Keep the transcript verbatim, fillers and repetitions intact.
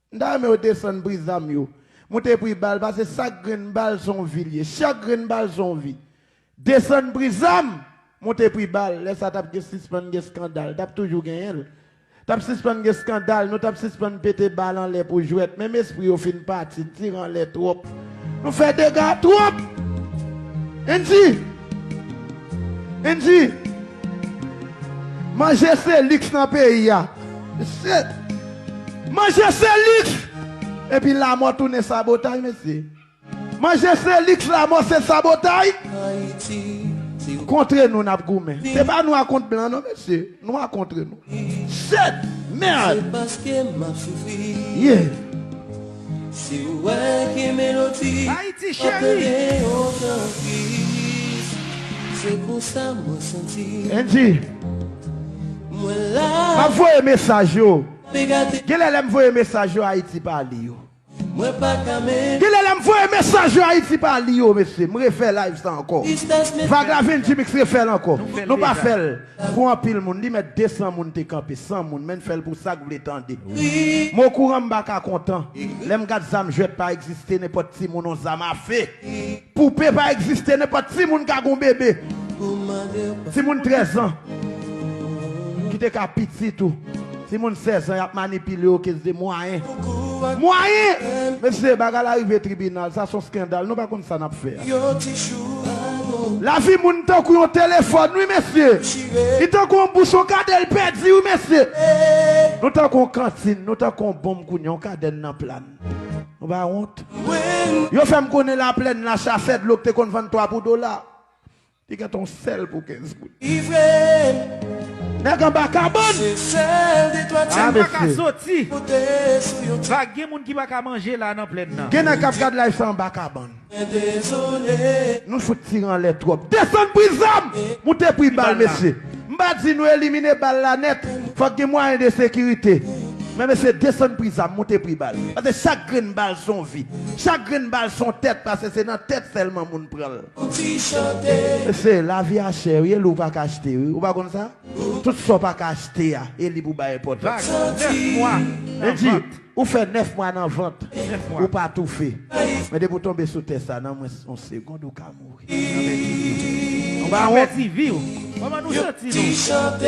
M ta renmen yo desann pri zam yo. Moute pri bal, paske chak grenn bal se yon vi l ye. Chak grenn bal se yon vi. Desann pri zam, moute pri bal. Lè sa t ap gen sispann gen eskandal, t ap toujou genyen l. T ap sispann gen eskandal, nou t ap sispann pete bal anlè pou jwèt. Menm espri yo fin pati, n tire anlè twòp. Nou fè dega twòp. Andy! Andy! Manje se liks nan peyi a. Shit! Manje se liks! Epi lanmò tounen sabotay, mesye. Manje se liks, lanmò se sabotay. Kontre nou n ap goumen. Se pa nwa kont blan non, mesye. Nwa kontre nou. Shit! Mèd! Yeah! Ayiti cheri! Andy! M ap voye mesaj yo. Genlè lè m voye mesaj yo, Ayiti pa li yo. Genlè lè m voye mesaj yo, Ayiti pa li yo, mesye. M refè live sa ankò. Vag la vin, Jimix refè l ankò. Nou pa fè l. Pou anpil moun, li mèt de san moun te kanpe, san moun, men n fè l pou sa k vle tande. M okouran m pa ka kontan. Lè m gad zam jwèt pa egziste, nenpòt timoun yon zam afe. Poupe pa egziste, nenpòt timoun ka gon bebe. Timoun trèz an ki te ka pitit ou. Timoun sèz an y ap manipile yo ke se mwayen. Mwayen! Mesye, bagay la rive tribinal, sa se yon eskandal, nou pa konn sa n ap fè a. Lavi moun tankou yon telefòn wi mesye. Li tankou yon bous, yon kadèn pèdi wi mesye. Nou tankou yon kantin, nou tankou yon bonm kounye a, yon kadèn nan plàn. Nou pa wont. Yo fè m konnen laplèn la, chasè dlo k te konn vann twa pou dola. Li gentan yon sèl pou kenz goud. Nèg anba kabann. Sa pa ka soti. Pa gen moun ki pa ka manje la nan plèn nan. Gen nèg k ap gad live sa anba kabann. Nou fout tire anlè twòp. Desann pri zam, moute pri bal mesye. M pa di nou elimine bal la nèt. Fòk gen mwayen de sekirite. Men mesye, desann pri zam, moute pri bal. Paske chak grenn bal se yon vi. Chak grenn bal se yon tèt, paske se nan tèt sèlman moun pran l. Mesye, lavi a chè wi, e li w pa ka achte wi. Ou pa konn sa? Tout sa w pa ka achte a, e li pou bay enpòtans. Vag, nèf mwa nan vant. Ou fè nèf mwa nan vant, ou pa toufe. Men depi w tonbe sou tè sa, nan mwens yon segond ou ka mouri. Ou pa wont? Ou pèdi vi w. Kòman nou santi nou?